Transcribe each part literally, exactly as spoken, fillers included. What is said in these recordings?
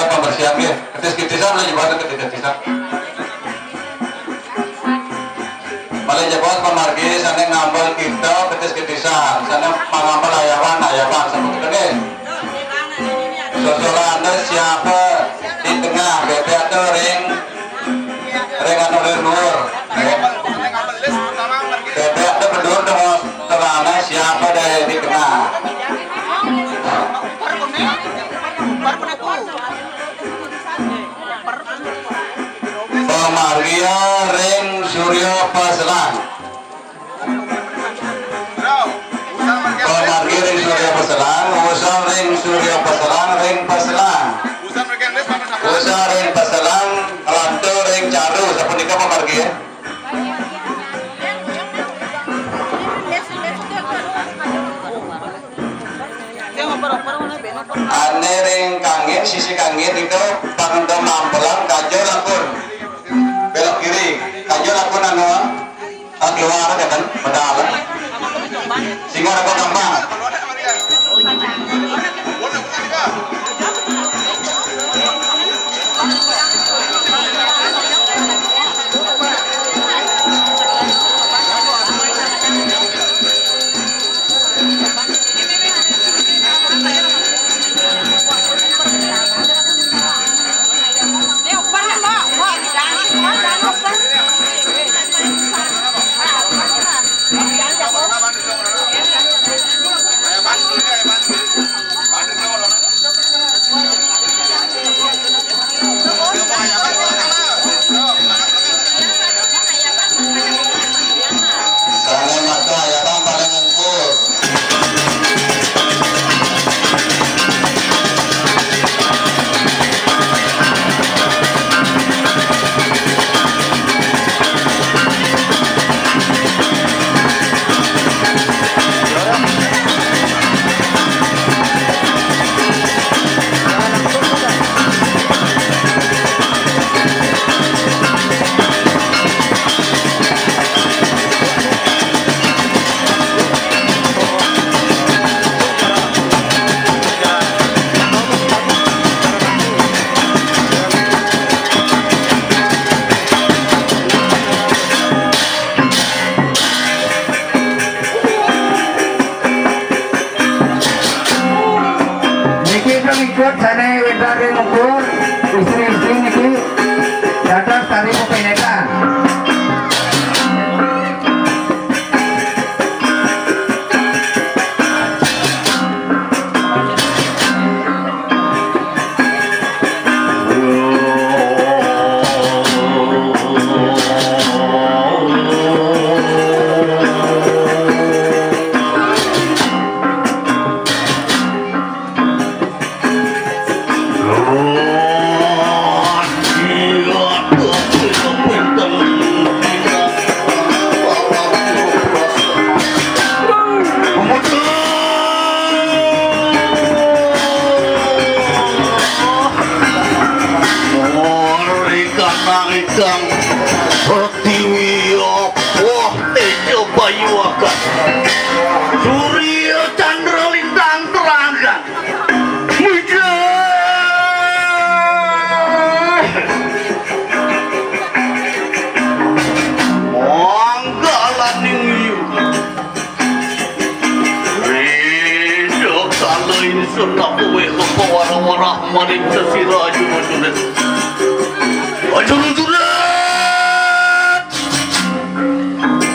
Pembersihan nggih, ketis-ketisan lah, ibarat ketis-ketisan. Paling jebos pamargi sané ngambel kita ketis-ketisan, sané mangambel ayaban, ayaban sampun nggih. Susulannya siapa di tengah, bebek ada ring, ring anu ring dhuwur. Bebek ada bedur dengan celana siapa dari di tengah. Pamargia ring Surya Paselang. Pamargi ring Surya Paselang, usul ring Surya Paselang, ring Paselang. Usul ring Paselang, lantur ring Caru, sapunika pamargi. Ané ring Kangin, sisi Kangin itu pang mampelang kaja lakun. Belok kiri, kaja lakun anu. Ah, keluar aja kan, padahal. Sehingga ada gampang. Sané maka ayatan paling ungkur. Niki pengikut sané wénten ring ukur, istri-istri niki dados tari pepenetan. Rikana ikang pertiwi apa tejo bayu akan. Surya Chandra Lintang terangan. Mujah. Manggalaning yu. Rida kala ingsun napuwih kepawara-warah maring sesira ajur-ajuran. Ajur-ajuran!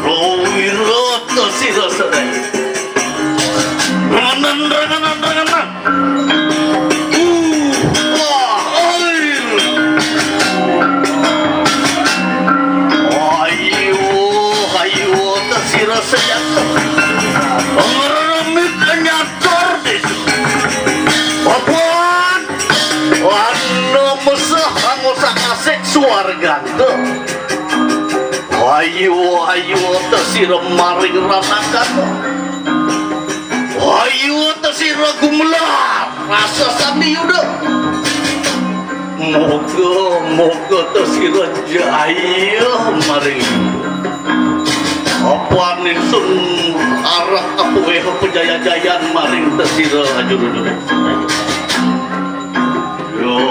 Rawira sesira sadaya. Rengenan, rengenan, rengenan. Uh, wah, air. Ayo, ayo, sesira sejati. Ngremit nyator desa. Papan. Wana mesah angosak-asik suarganta. Ayo, ayo, sesira maring ranakana. Ayo, sesira gumelar rasa sandi yuda. Moga, moga sesira jaya maring. Apan ingsun arah apuweh pajaya-jayan maring sesira ajur-ajuran. Yo,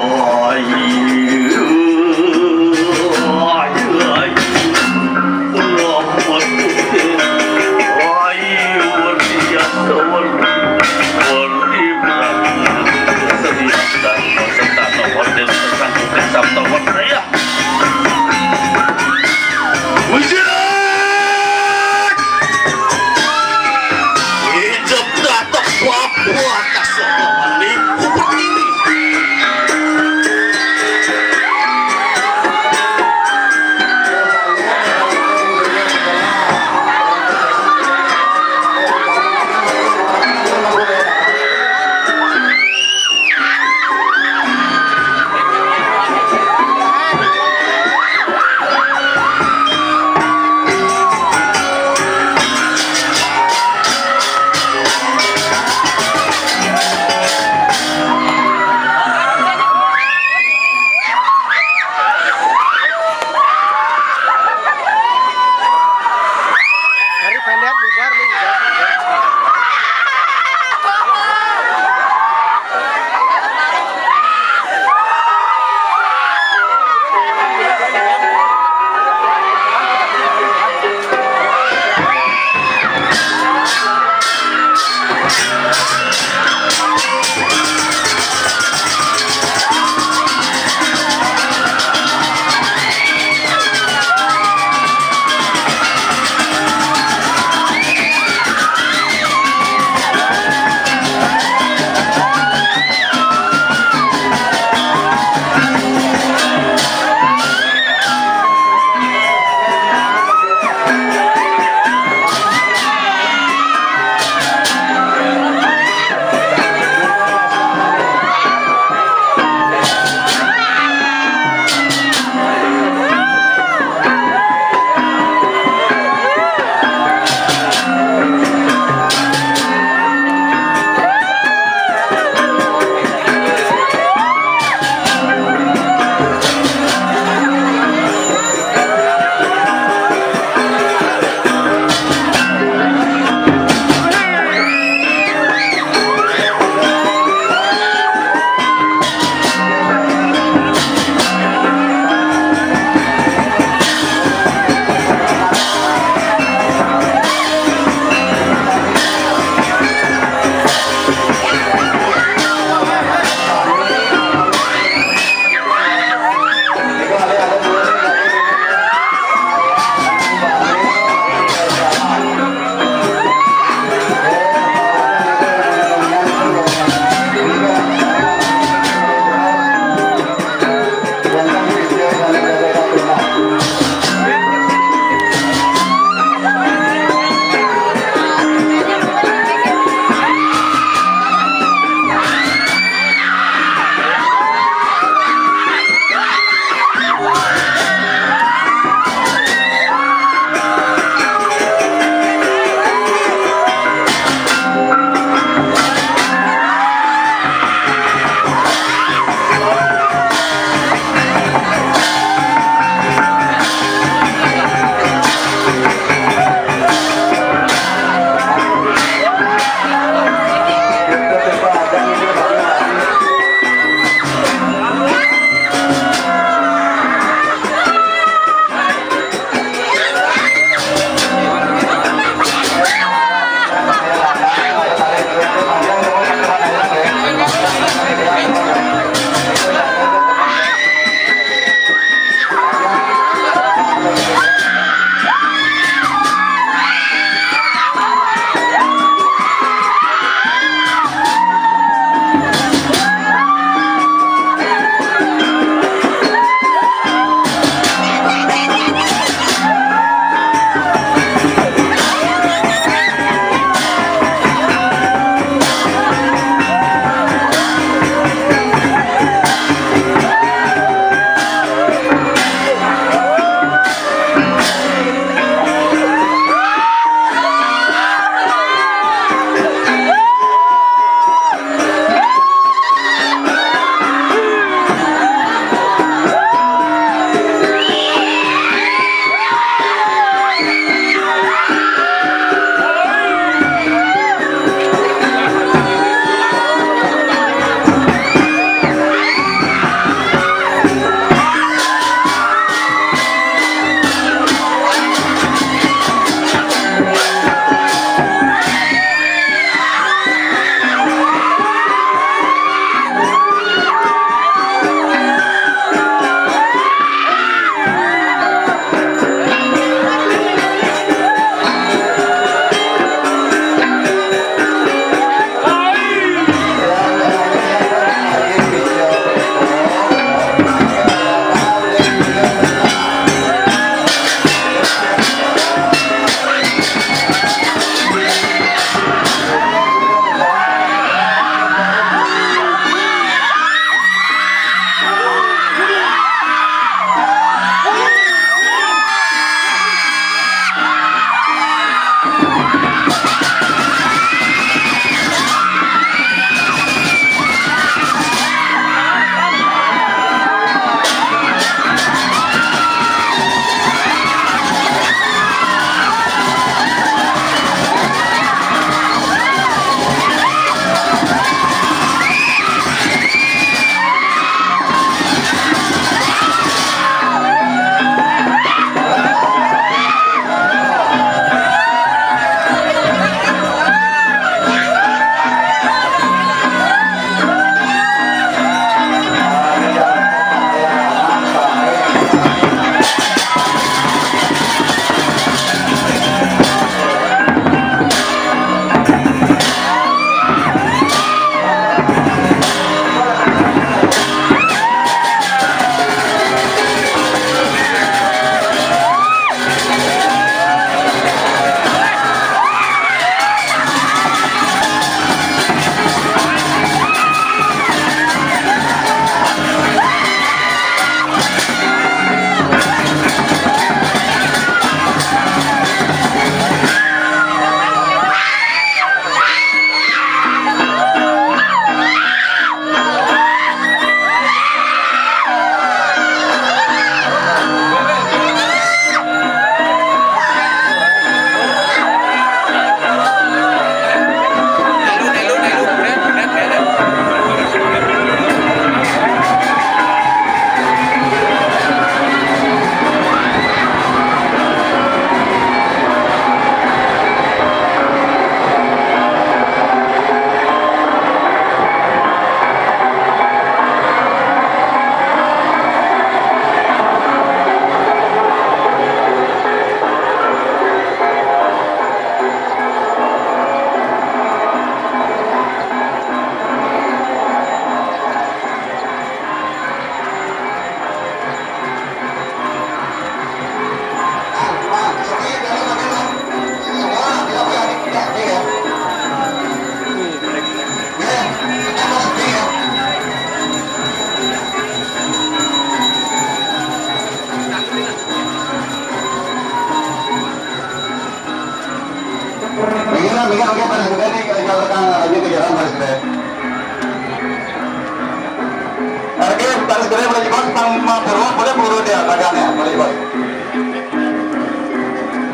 Boleh, boleh jebos, Bang, Bang Purwo, boleh Purwo dia dagangnya, boleh jebos.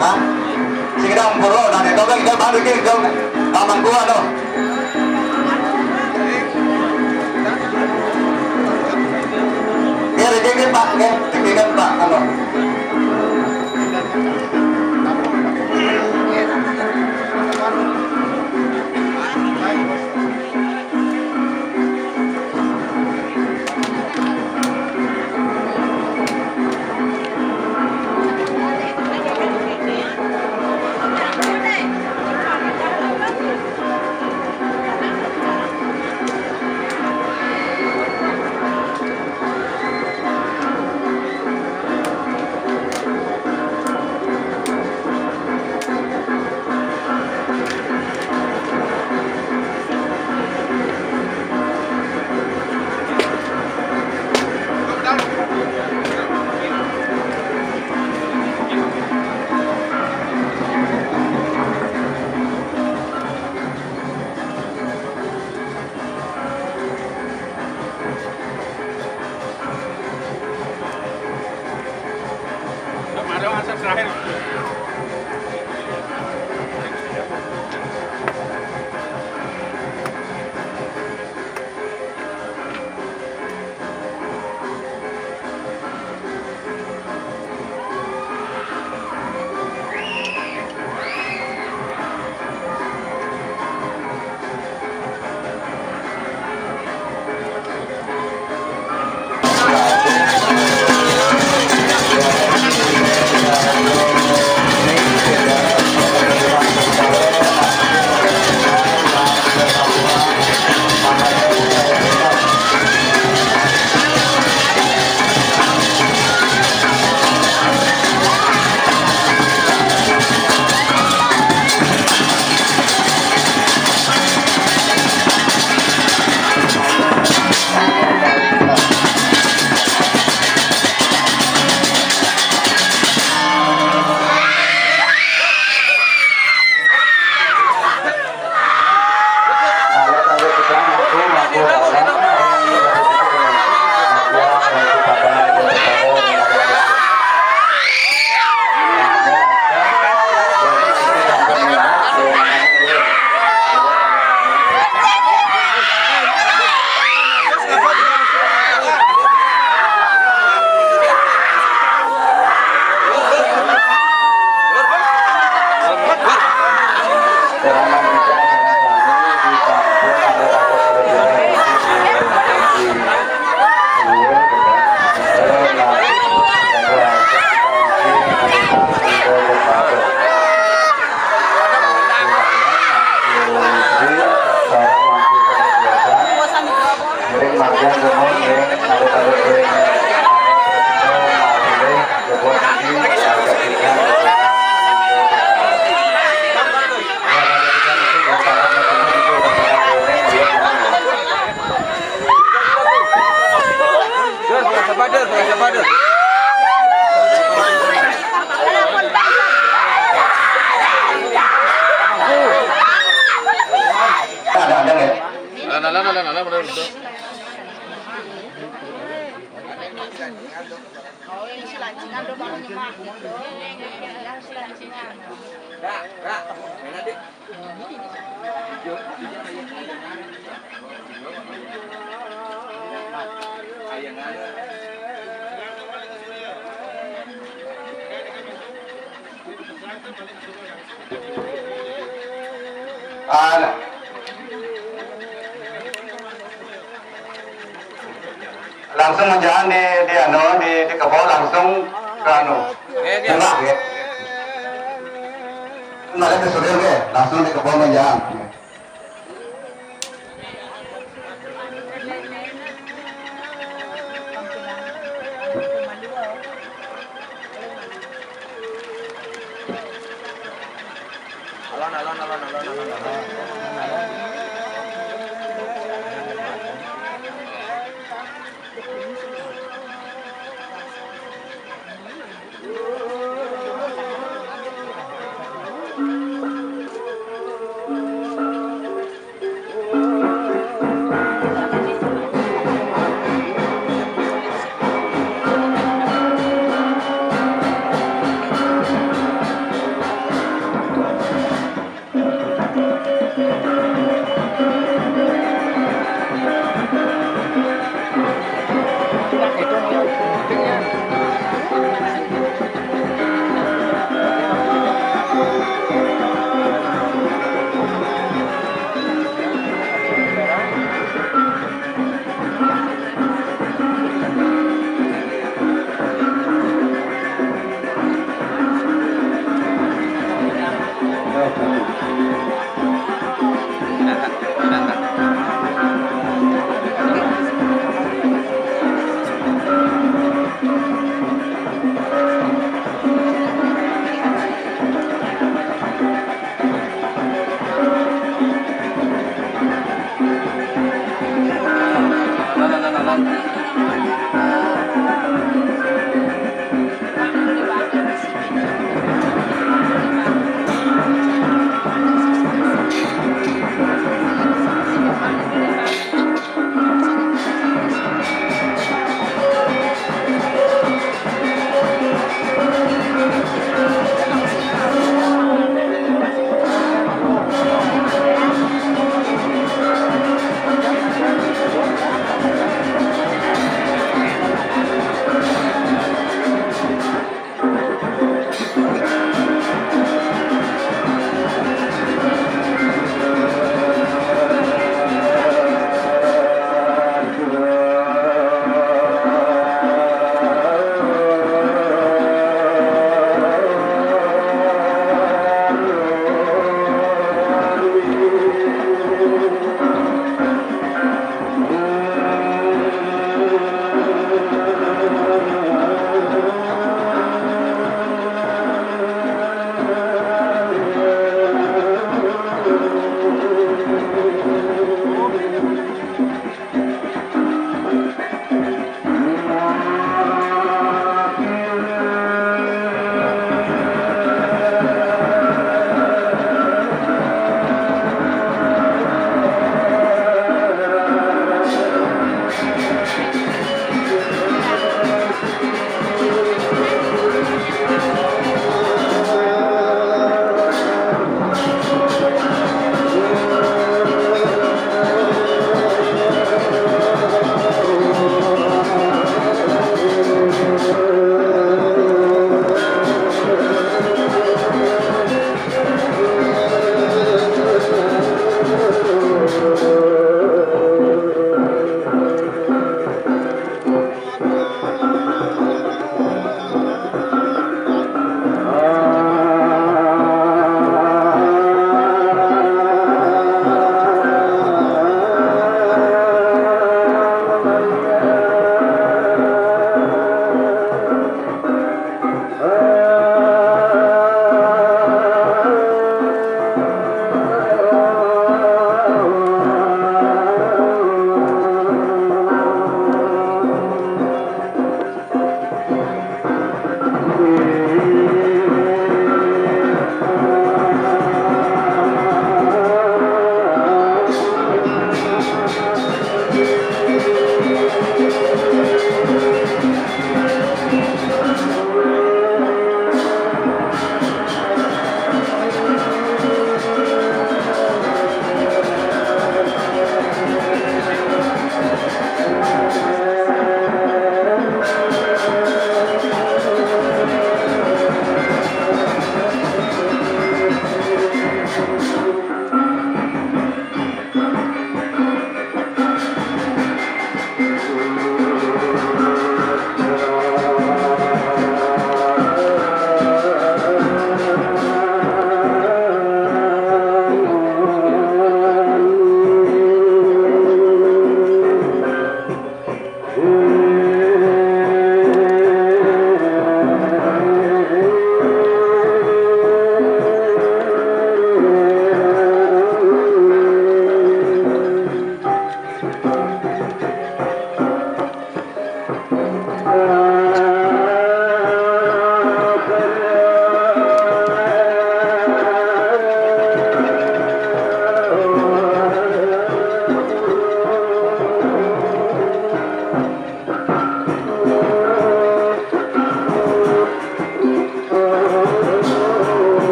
Hah? Sing dang Purwo, nah, dia dagangnya, dia baru dia, dia, Bang Purwo, no. Dia rezeki, Pak, dia rezeki, Pak, anu. Ada, ada nggak? Nah, nah, nah, nah, nah, nah, bener, betul. Ah, langsung menjalan di, di anu, di, di kebo langsung ke anu. Tengah, ya. Nggak ada kesulitan, ya. Langsung di kebo menjalan. Alon, alon, alon, alon, alon, alon.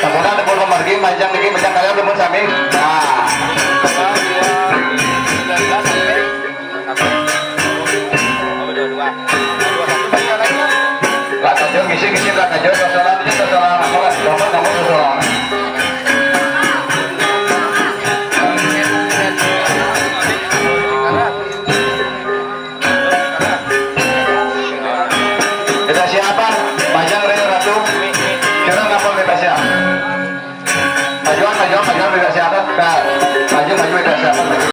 Tepunan, tepuk margi, manjang niki, manjang kalian, tepuk sami. Nah. Lah, tajur, ngisi, ngisi, lah, tajur, salam, salam, salam, salam. Kita siapa? Majang Rey Ratu. Kita ngapa kita siap? Majuan, majuan, majuan, kita siapa? Nah.